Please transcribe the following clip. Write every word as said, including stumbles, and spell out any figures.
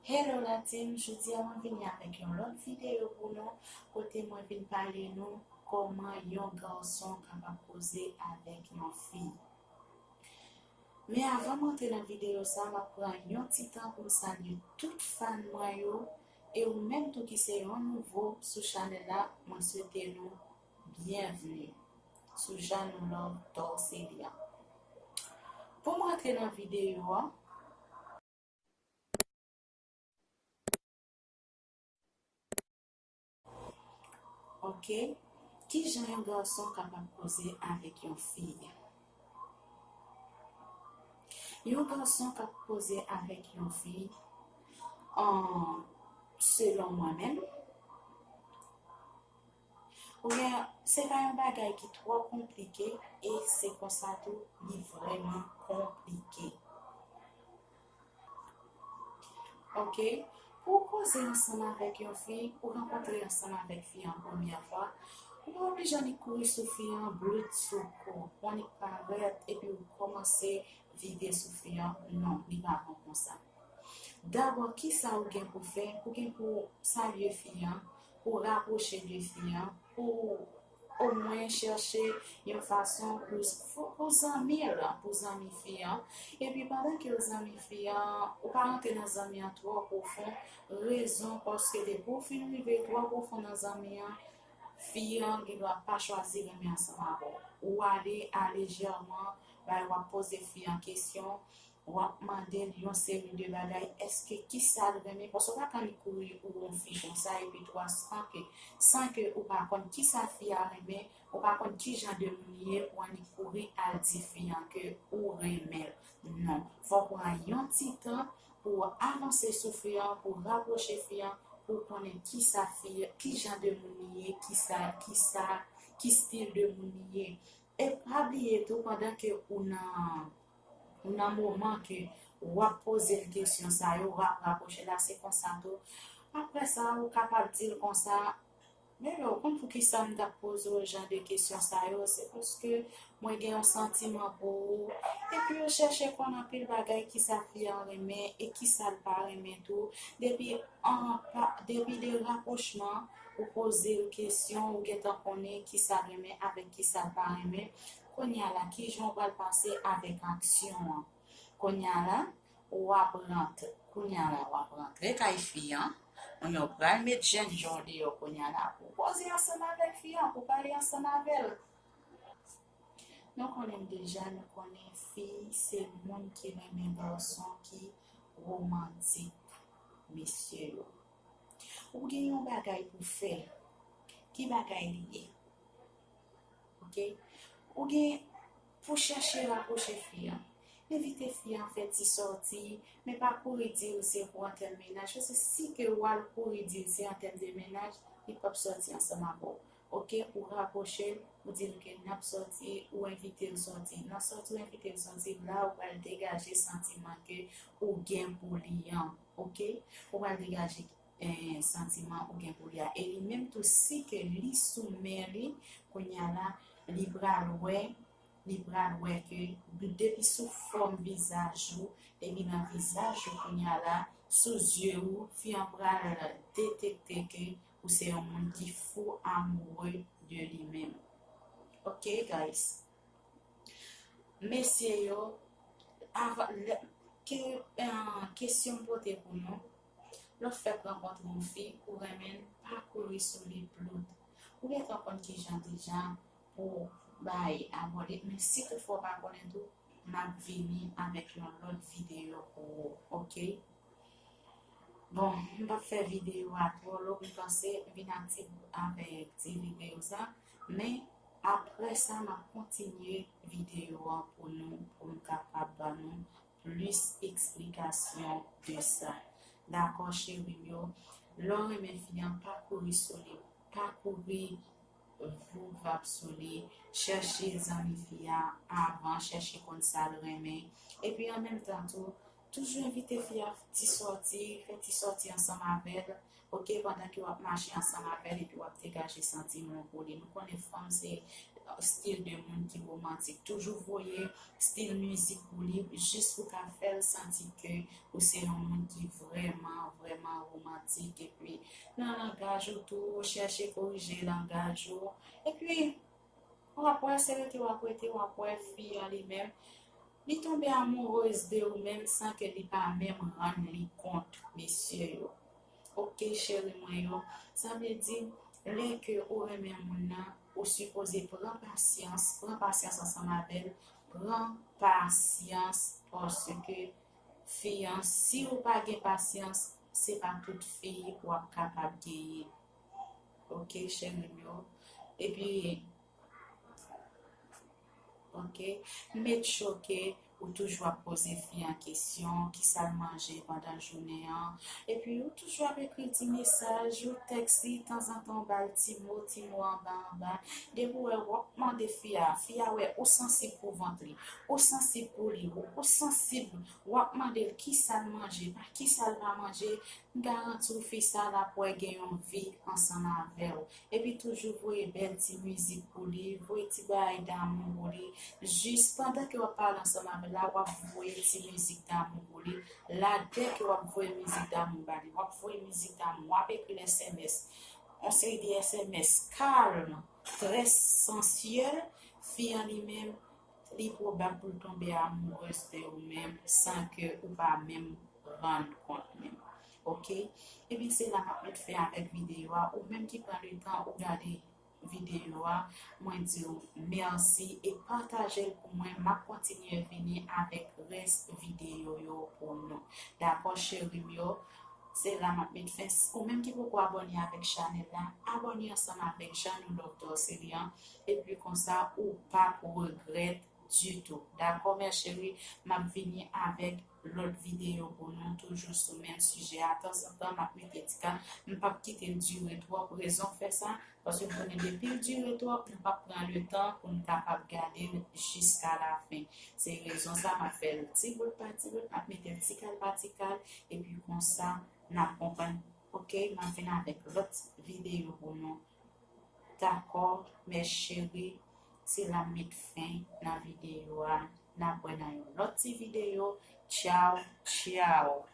Hello la team, jodi a mwen vini avèk yon lòt videyo pou nou, kote mwen vin pale nou kòman yon gason kapab koze avèk yon fi. Men avan m antre nan videyo sa, m ap pran yon ti tan pou m salye tout fan mwen yo, e ou menm tou ki se yon nouvo sou chanèl la, mwen swete nou byenvni sou Jeanne Love Torcelian. Pou m antre nan videyo a, Ok. Kijan yon gason kapab koze avèk yon fi? Yon gason k ap koze avèk yon fi, an, selon mwen menm, oubyen se pa yon bagay ki twò konplike, e se konsa tou, li vrèman konplike. Ok. Pou w koze ansanm avèk yon fi, ou rankontre ansanm avèk fi an premyè fwa, ou pa oblije annik kouri sou fi an, brit sou kou, ou annik parèt epi ou kòmanse vide sou fi an. Non, li pa bon konsa. Dabò, kisa ou gen pou fè? Ou gen pou salye fi an, pou rapwoche de fi an, pou omwen chèche yon fason pou, pou, pou zanmi l, pou zanmi fi an. Epi pandan ke w zanmi fi an, ou pa rantre nan zanmi an twò pwofon. Rezon, paske depi w fin rive twò pwofon nan zanmi an, fi an gendwa pa chwazi renmen ansanm avè w. Ou ale alejèman, bay, w ap poze fi an kesyon, w ap mande l yon seri de bagay, èske kisa l renmen, paske w pa ka annik kouri ou yon fi konsa, epi twa, san ke, san ke ou pa konn kisa fi a renmen, ou pa konn ki jan de moun li ye, pou annik kouri al di fi an ke ou renmen l. Non, fòk ou pran yon ti tan pou w avanse sou fi an, pou w rapwoche fi an, pou w konnen kisa fi, ki jan de moun li ye, kisa, kisa, ki stil de moun li ye. E pa bliye tou, pandan ke ou nan, ou nan moman ke w ap poze l kesyon sa yo, w ap rapwoche l la, se konsa tou. Apre sa, ou kapab di l konsa, bebe, ou konn poukisa m t ap poze w jan de kesyon sa yo? Se paske mwen gen yon santiman pou ou. Epi ou chèche konn anpil bagay, kisa fi an renmen e kisa l pa renmen tou. Depi an pa, depi de rapwochman, ou poze l kesyon, ou gentan konnen kisa l renmen avèk kisa l pa renmen. Kounye a la, kijan w pral pase avèk aksyon an? Kounye a la, w ap rantre, kounye a la, w ap rantre kay fi an. Kounye a w pral met jènjan w deyò kounye a la pou w koze ansanm avèk fi an, pou w pale ansanm avè l. Nou konnen deja, nou konnen fi se moun ki renmen gason ki womantik, mesye yo. Ou gen yon bagay pou fè. Ki bagay li ye? Ok? Ou gen pou chèche rapwoche fi an. Envite fi an fè ti sòti, men pa kouri di l se pou an tèm mennaj. Paske si ke w al kouri di l se an tèm de mennaj, li p ap sòti ansanm avè w. Ok, ou rapwoche l, ou di l ke n ap sòti, ou envite l sòti. Nan sòti ou envite l sòti la, ou pral degaje santiman ke ou gen pou li an. Ok? Ou pral degaje, eh, santiman ou gen pou li a. E li menm tou, si ke li sou men li, kounye a la, li pral wè, li pral wè ke depi sou fòm vizaj ou, depi nan vizaj ou kounye a la, sou zye ou, fi an pral detekte ke ou se yon moun ki fou amoureux de li menm. Ok, guys? Mesye yo, avan, lè, ke, eh, kesyon m pote pou nou, lè w fèk rankontre yon fi, ou renmen l, pa kouri sou li plout. Ou gentan konn kijan deja pou bay abòde, men si toutfwa w pa konnen tou, m ap vini avèk yon lòt videyo pou ou, ok? Bon, m p ap fè videyo a twò long, m panse m vin aktif avèk ti videyo sa, men apre sa, m ap kontinye videyo an pou nou, pou m kapab ban nou plis eksplikasyon de sa. Dakò, cheri m yo? Lè w renmen fi an, pa kouri sou li, pa kouri vouvap sou li, chèche zanmi fi a avan, chèche konn sa l renmen. Epi an menm tan tou, toujou envite fi a ti sòti, fè ti sòti ansanm avè l, ok, pandan ke w ap mache ansanm avè l epi w ap degaje santiman w pou li. Nou konnen fanm se, stil de moun ki womantik. Toujou voye stil mizik pou li, jis pou ka fè l santi ke ou se yon moun ki vrèman, vrèman womantik. Epi, nan langaj ou tou, chèche korije langaj ou. Epi, w ap wè, se rete w ap rete, w ap wè fi an li menm, li tonbe amourez de ou menm san ke li pa menm rann li kont, mesye yo. Ok, cheri mwen yo. Sa vle di, lè ke ou renmen moun nan, ou sipoze pran pasyans, pran pasyans ansanm avè l, pran pasyans, paske fi an, si ou pa gen pasyans, se pa tout fi w ap kapab genyen. Ok, cheri m yo. Epi, ok, make sure ke ou toujou ap poze fi an kesyon, kisa l manje pandan jounen an. Epi ou toujou ap ekri ti mesaj, ou tèks li, tanzantan ou ba l ti mo, ti mo anba anba. Depi ou wè, w ap mande fi a, fi a wè ou sansib pou vant li, ou sansib pou li, ou, ou sansib, w ap mande l kisa l manje, pa kisa l pa manje. M garanti w, fi sa l ap wè gen yon vi ansanm avè w. Epi toujou voye bèl ti mizik pou li, voye ti bagay damou pou li. Jis pandan ke w ap pale ansanm avè l la, w ap voye ti mizik damou pou li. La, dè ke w ap voye mizik damou ba li, w ap voye mizik damou, w ap ekri S M S, yon seri de S M S kalm, trè sansyèl. Fi an li menm, li pwobab pou l tonbe amourez de ou menm san ke ou pa menm rann kont menm. Ok? Ebyen, se la m ap met fen avèk videyo a. Ou menm ki pran letan ou gade videyo a, mwen di w mèsi e pataje l pou mwen. M ap kontinye vini avèk rès videyo yo pou nou. Dakò, cheri m yo? Se la m ap met fen. Ou menm ki poko abòne avèk chanèl la, abòne ansanm avèk Jean Nou Doctor Syllian. Epi konsa, ou p ap regrèt ditou. Dakò, mè cheri, m ap vini avèk lòt videyo pou nou, toujou sou menm sijè a. Tanzantan, m ap mete ti kalm, m p ap kite l dire twòp. Rezon k fè sa, paske m konnen depi l dire twòp, nou p ap pran letan pou n kapab gade l jiska lafen. Se rezon sa, m ap fè l ti bout pa ti bout, m ap mete l ti kal pa ti kal, epi konsa, n ap konprann. Ok, m ap vin avèk lòt videyo pou nou. Dakò, mè cheri, se la m met fen nan videyo a. N ap wè nan yon lòt ti videyo. Tchaw, tchaw.